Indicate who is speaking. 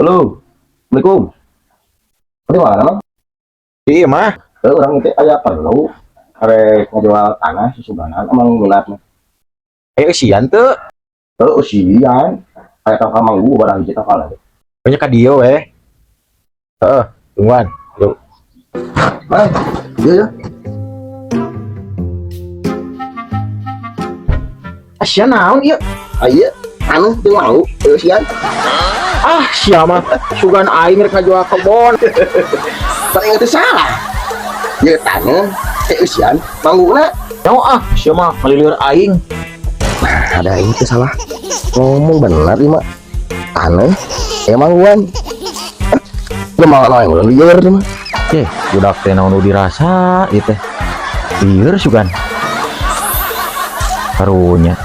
Speaker 1: Halo. Assalamualaikum. Di mana, Mang?
Speaker 2: Iya mah.
Speaker 1: Eh, urang itu aya perlu arek ngajual tanah susuganan, emang minat mah.
Speaker 2: Ayo eusian teu.
Speaker 1: Eh, eusian. Aya tangkal manggu barang hiji tangkal lagi.
Speaker 2: Banyak ka dieu we. Heeh, tungguan. Yuk.
Speaker 1: Mang, iya ya.
Speaker 2: Sia naon ieu?
Speaker 1: Aya anu teu mau eusian.
Speaker 2: Ah, sia mah sugan aing rek ngajual kebon.
Speaker 1: Paling itu salah. Ya tanah teh eusian mangguna.
Speaker 2: Nyaho ah, sia mah ngalilieur aing.
Speaker 1: Nah, ada itu salah. Ngomong bener ieu mah. Tanah mangguan. Lu mau yang lieur mah.
Speaker 2: Eh, budak teh naon nu dirasa ieu teh. Lieur sugan. Karunya.